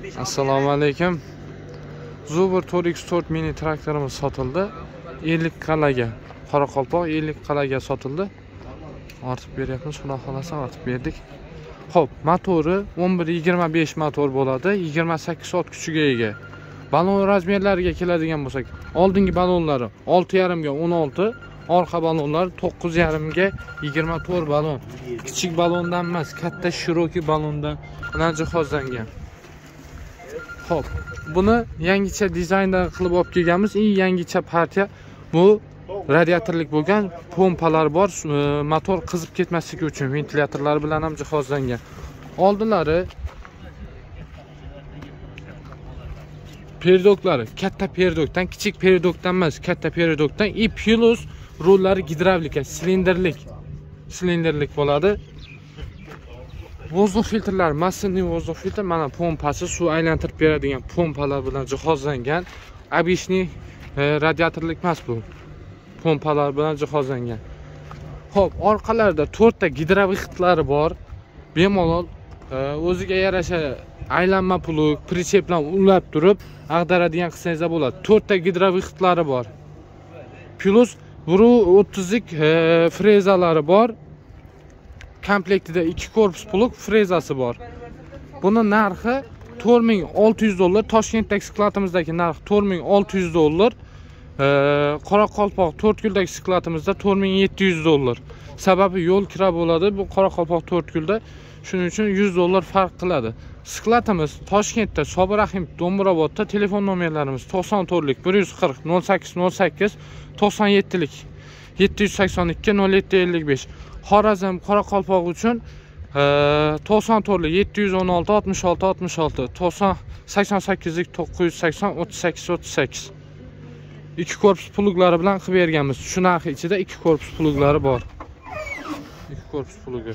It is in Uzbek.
Assalomu alaykum. Zubr 4x4 mini traktorimiz sotildi. Ellikqal'aga, Qoraqalpoq Ellikqal'aga sotildi. Ortib beryapmiz, xudo xolasa ortib berdik. Xo'p, motori 11.25 motor bo'ladi, 28 ot kuchiga ega. Balon razmerlariga keladigan bo'lsak, oldingi balonlari 6.5 ga 16, orqa balonlar 9.5 ga 24 balon. Kichik balondan emas, katta shiroki balondan bilan jihozlangan. Xo'p, buni yangicha dizaynda qilib olib kelganmiz. Eng yangicha partiya bu radiatorlik bo'lgan pompalar bor, motor qizib ketmasligi uchun ventilyatorlar bilan ham jihozlangan. Oldilari perdoklari katta perdokdan, kichik perdokdan emas, katta perdokdan i plus rullari gidravlika, silindrlik bo'ladi. Воздух filtrlar, massinli воздух filtr, mana pompasi, suv aylantirib beradigan pompalar bilan jihozlangan. Обычный radiatorlik emas bu. Pompalar bilan jihozlangan. Xo'p, orqalarida 4 ta gidrovixtlari bor. Bemalol o'ziga yarasha aylanma plug, prichep bilan ulab turib ag'daradigan qilsangiz bo'ladi. 4 ta gidrovixtlari bor. Plus 1.30lik frezalari bor. Komplektida 2 korpus plug frezasi bor. Buni narxi 4600 dollar. Toshkentdagi skladimizdagi narx 4600 dollar. Qoraqalpoq To'rtko'ldagi skladimizda 4700 dollar. Sababi yo'l kira bo'ladi. Bu Qoraqalpoq To'rtko'lda, shuning uchun 100 dollar farq qiladi. Skladimiz Toshkentda Sobir Rahim Do'mbrobodda. Telefon nomerlarimiz 94lik 140 08 08, 97lik 782 07 55. Xorazm Qoraqalpoq uchun 94lik 716 66 66, 88lik 980 38 38. 2 korpus pluglari bilan qilib berganmiz. Shu narx ichida 2 korpus pluglari bor. 2 korpus plugi.